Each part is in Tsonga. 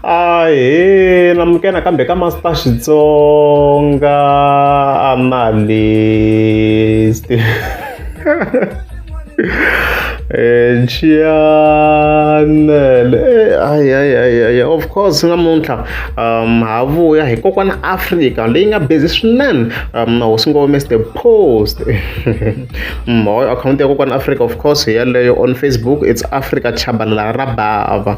Ahee namukela nakambe ka Master Xitsonga Analyst channel hayi of course namuntlha ha vuya hi kokwana Africa leyi nga busy swinene na hosi ngome Mister Post akhawunti ya kokwana Africa of course hi yaleyo on Facebook it's Africa Chabalala Rabava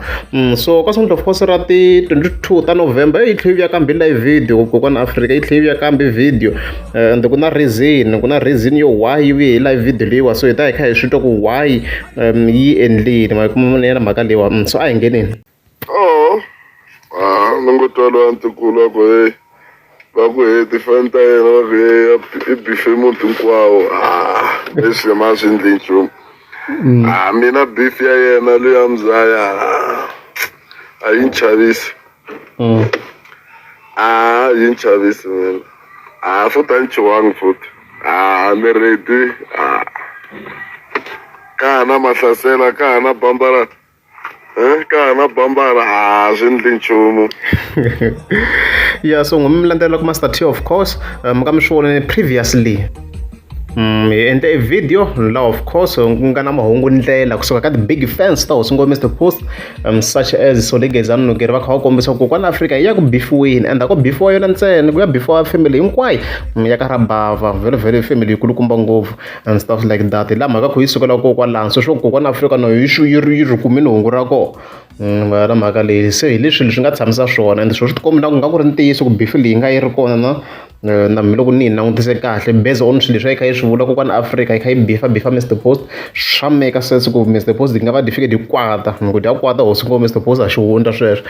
so ka sonto of course ra ti 22 ta November yi tlhe yi vuya kambe live video kokwana Africa yi tlhe yi vuya kambe video and ku na reason ku na reason yo why yi vuye hi live video leyiwa so hi ta hi kha hi swi twa ku why yi endlile ma yi kuma yena mhaka leyiwa so a hi ngheneni. Oh, ah, ni ngo twa loyi a ntukulu a ku hey va ku hey tifani ta yena va ku hey i bife muti hinkwawo ah leswi ma swi endli nchumu ah mina beef ya yena luya mzaya a yi ni chavisi a yi ni chavisi mina a futhi a ni chuhangi futhi a ni ready a ka ha na mahlasela ka ha na bambara ka ha na bambara a swi ndli nchumu. Ya so mi landzelela ku Master T of course mi ka mi swi vonile previously hi endle e video laha of course ku nga na mahungu ndlela kusuka ka ti-big fans ta hosi ngome Mister Post such as Solly Gezani Nokeri va kha va kombisa ku kokwana Afrika yi ya ku bifiweni and a ko bifiwa yona ntsena ku ya bifiwa family hinkwayo ya ka Rabava vhele vhele family yikulukumba ngopfu and stuff like that hi laha mhaka kho yi sukela kokwalano so swo kokwana Afrika no yi yi ri yi ri kumile hungu ra kona na mhaka leyi se hi leswi swi nga tshamisa swona and swona swi tikomba na ku nga ku ri ntiyiso ku beef leyi nga yi ri kona na na mina loko ni yi langutise kahle based on swilo leswi a yi kha yi swi vula kokwana Afrika yi kha yi bifa bifa Mister Post swa make sense ku Mister Post yi nga va yi fike yi kwata ku dya kwata hosi ngo Mister Post a xi hundza sweswo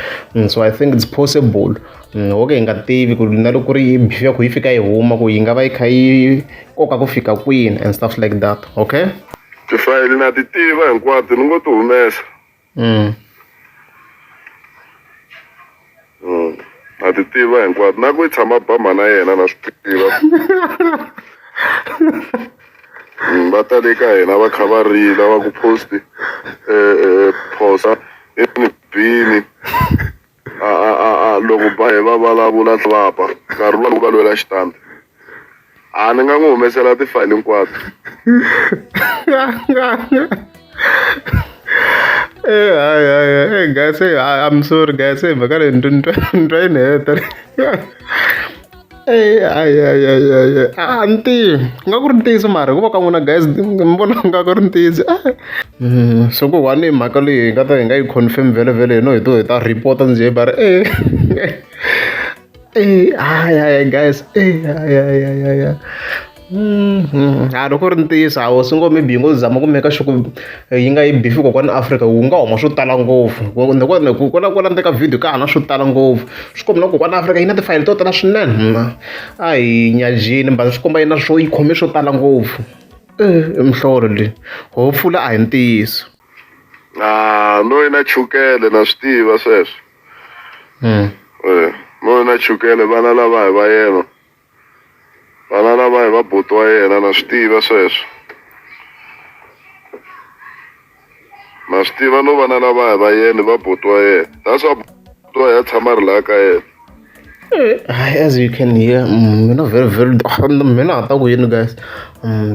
so I think it's possible ho ka hi nga tivi ku na loko ku ri beef ya ku yi fika yi huma ku yi nga va yi kha yi koka ku fika kwini and stuff like that okay. Tifayili na ti tiva hinkwato ni ngo ti humesa. Na ti tiva hinkwato na ku yi tshama bama na yena na swi tiva. Va ta le ka hina va kha va rila va ku post phosa i ni bini. A a a a loko ba hi va vulavula va ba nkarhi luwa loko va lwela xitandi a ni nga n'wi humesela tifayili hinkwato. Eh, hayi hayi hey guys hey, I'm sorry guys hey mhaka leyi ni twa ni twa yi ni heta Eh, hayi hayi hayi hayi a ni tivi ku nga ku ri ntiyiso mara hikuva ka n'wina guys ni vona ku nga ku ri ntiyiso so ku one mhaka leyi hi nga ta hi nga yi confirm vhele vhele hi no hi to hi ta report njhe va ri eh eh hayi hayi guys eh hayi hayi hayi hayi a loko ku ri ntiyiso a swi ngo maybe yi ngo zama ku make sure ku yi nga yi beef kokwana Afrika wu nga huma swo tala ngopfu kwala kwala ndzeni ka video ka ha na swo tala ngopfu swi komba na kokwana Afrika yi na tifayili to tala swinene a hi nyajini but swi komba yi na swo yi khome swo tala ngopfu i mihlolo leyi hopefully a hi ntiyiso. A no yi na chukele na swi tiva sweswo no yi na chukele vana lava hi va yena. Vana lava hi va buti wa yena na swi tiva sweswo na swi tiva no vana lava hi va yena va buti wa yena that's why buti wa yena tshama ri laha ka yena. As you can hear, mina very very mina ha ta ku yini guys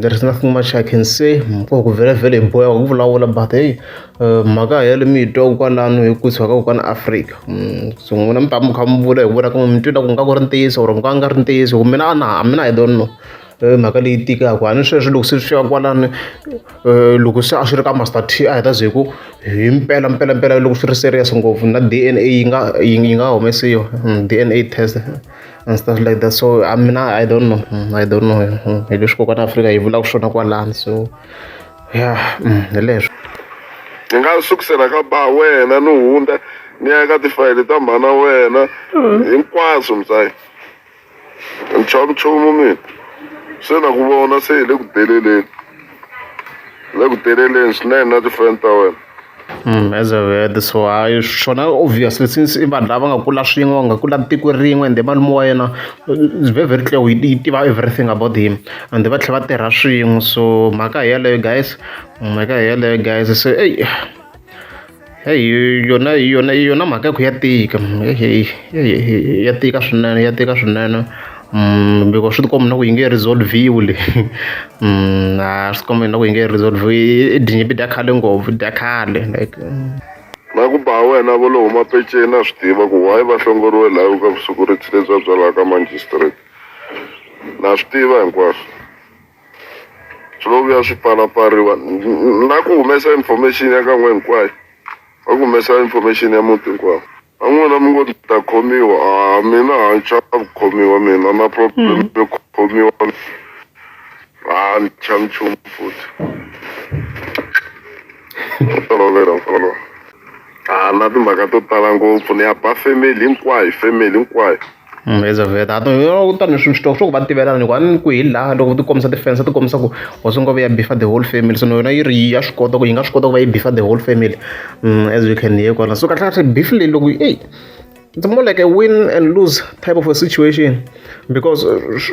there is nothing much I can say ku ku vhele vhele hi boha ku vulavula but hey mhaka ya le mi yi twa kwalano hi ku suka ka kokwana Afrika so n'wina mi ta mi kha mi vula hi ku vona ka mi twi la ku nga ku ri ntiyiso or ku nga nga ri ntiyiso ku mina a na mina I don't know mhaka leyi tikaka a ni sweswo loko se swi fika kwalano loko se a swi ri ka Master T a hi ta ze hi ku hi mpela mpela mpela loko swi ri serious ngopfu na D_N_A yi nga yi nga humesiwa D_N_A test and stuff like that so a mina I don't know I don't know hi leswi kokwana Afrika yi vulaka swona kwalano so. Ya hi leswo. Ni nga sukusela ka ba wena ni hundza ni ya ka tifayili ta mhana wena hinkwaswo mzaya ni chavi nchumu mina se na ku vona se hi le ku deleleni le ku deleleni swinene na tifayili ta wena. As I've heard so hayi swona obviously since i vanhu lava nga kula swin'we va nga kula tiko rin'we ende malume wa yena it's very very clear yi tiva everything about him and va tlhela va tirha swin'we so mhaka hi yeleyo guys mhaka hi yeleyo guys se eyi Heyi yona yona yona mhaka ya ku ya tika ya tika swinene ya tika swinene because swi tikomba na ku yi nge resolve-iwi leyi a swi tikomba na ku yi nge resolve-iwi i tinyimpi ta khale ngopfu ta khale like. Na ku ba wena vo lo huma peceni na swi tiva ku why va hlongoriwe laha ka vusecurity lebyiya bya laha ka magistrate na swi tiva hinkwaswo swi lo vuya swi pfalapfariwa na ku humesa information ya ka n'we hinkwayo va ku humesa information ya muti hinkwawo a n'wina mi ngo ta khomiwa a mina ha ni chavi ku khomiwa mina na problem yo khomiwa a ni chavi nchumu futhi tolovela mfana lowu a na timhaka to tala ngopfu ni ya ba family hinkwayo family hinkwayo. Elizabeth a tani swi swi ku va tivelana ni ku a ni ku hi laha loko ti kombisa ti-fans ti kombisa ku hosi ngove ya bifa the whole family so na yona yi ri ya swi kota ku yi nga swi kota ku va yi bifa the whole family as you can hear kwala so kahle kahle beef leyi loko eyi it's more like a win and lose type of a situation because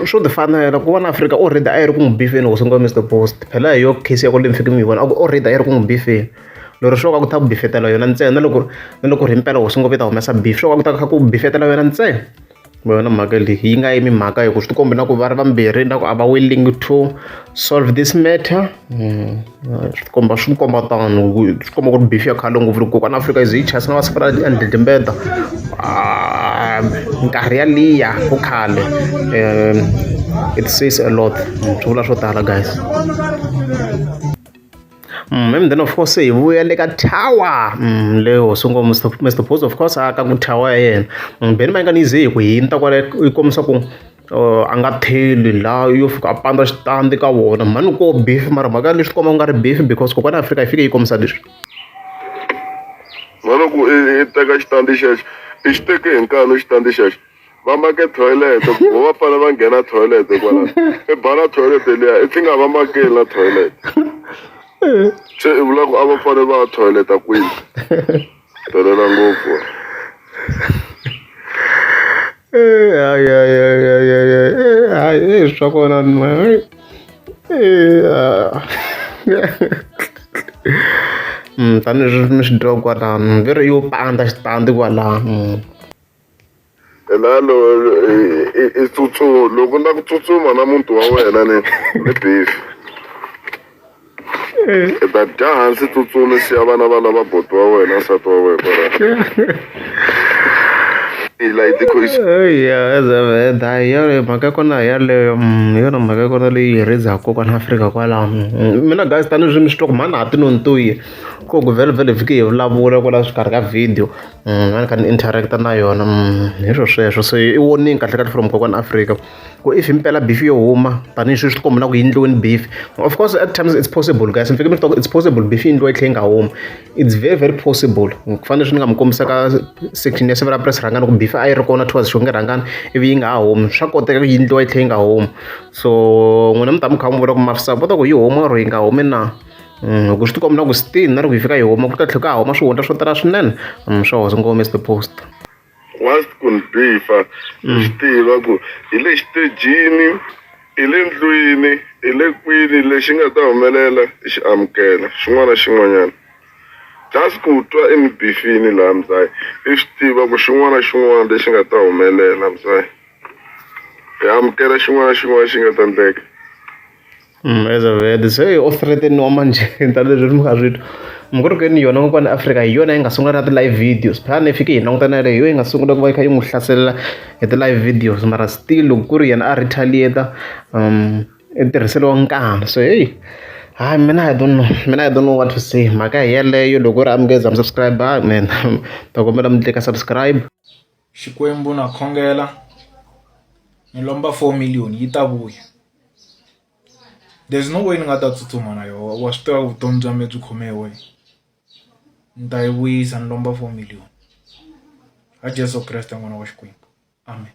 swo ti fanela ku va na Afrika already a yi ri ku n'wi bifeni hosi ngove Mr Post phela hi yo case ya ku leyi mi fike mi yi vona a ku already a yi ri ku n'wi bifeni lero swo ka ku ta ku bifetela yona ntsena na loko na loko ri himpela hosi ngopfu yi ta humesa beef swo ka ku ta kha ku bifetela yona ntsena ma yona mhaka leyi yi nga yimi mhaka hi ku swi tikombi na ku va ri vambirhi na ku a va willing to solve this matter swi tikomba swi komba tano swi komba ku ri beef ya khale ngopfu loko kokwana Afrika yi ze yi chasa na va siku ra ndlidlimbeta nkarhi ya liya ku khale it says a lot swi vula swo tala guys. And then of course hi vuya le ka tower leyo hosi ngo Mr Post of course a ka ku tower ya yena Benny Mayengani yi ze hi ku hinta kwale yi kombisa ku a nga theli laha yo fika a pandza xitandi ka vona mhani ko beef mara mhaka leswi komba ku nga ri beef because kokwana Afrika yi fike yi kombisa leswi. Na loko i teka xitandi xexo i xi teke hi nkani xitandi xexo va make toilet vo va fanele va nghena toilet kwalano i ba na toilet liya i tli nga va makeli na toilet se i vula ku a va fanele va ya toilet-a kwini delela ngopfu. Hayi swa kona tanihileswi mi swi twa kwalano ve ri yo pandza xitandi kwalano. Lalo i tsutsuma loko na ku tsutsuma na muti wa wena ni ni beef i ta dya hansi tsutsumi siya vana va lava buti wa wena nsati wa wena ya hi yona mhaka ya kona hi yaleyo hi yona mhaka ya kona leyi hi rhezaka kokwana Afrika kwalano mina guys tanihileswi mi swi twa ku mhani ha ti nontoyi ko ku vhele vhele hi fike hi vulavula kwala xikarhi ka video a ni kha ni interact-a na yona hi swo sweswo se i warning kahle kahle from kokwana Afrika ku if himpela beef yo huma tanihi sweswi tikomba na ku yi endliweni beef of course at times it's possible guys mi fike mi swi it's possible beef yi endliwa yi tlhela yi nga humi it's very very possible ku fana leswi ni nga mi kombisa ka section ya Sivela Press Rhangani ku beef a yi ri kona towards Xonge Rhangani ivi yi nga ha humi swa koteka ku yi endliwa yi tlhela yi nga humi so n'wina mi ta mi kha mi vula ku ma swi support-a ku yi huma or yi nga humi na. Hi ku swi tikomba na ku still na loko yi fika yi huma ku ta tlhela ka ha huma swihundla swo tala swinene swa hosi ngoma Mister Post. Once ku ni bifa ni swi tiva ku hi le xitejini hi le ndlwini hi le kwini lexi nga ta humelela i xi amukela xin'wana na xin'wanyana just ku twa i ni bifini laha mzaya i swi tiva ku xin'wana na xin'wana lexi nga ta humelela mzaya hi amukela xin'wana na xin'wana xi nga ta endleka. Elizabeth se o threateniwa manjhe tanihileswi mi kha swi twa mi ku ri ku yona kokwana Afrika hi yona yi nga sungula na ti-live videos phela ni fike hi languta na yaleyo hi yona yi nga sungula ku va yi kha yi n'wi hlasela hi ti-live videos mara still loko ku ri yena a retaliate i tirhiseriwa nkani so heyi hayi mina I don't know mina I don't know what to say mhaka hi yeleyo loko u ri amukeza mi subscribe man ta kombela mi tlika subscribe. Xikwembu na khongela ni lomba 4 million yi ta vuya there's no way ni nga ta tsutsuma na yona wa swi tiva vutomi bya mina byi khome hi wena ni ta yi vuyisa ni lomba 4 million ha Jeso Kreste n'wana wa Xikwembu amen.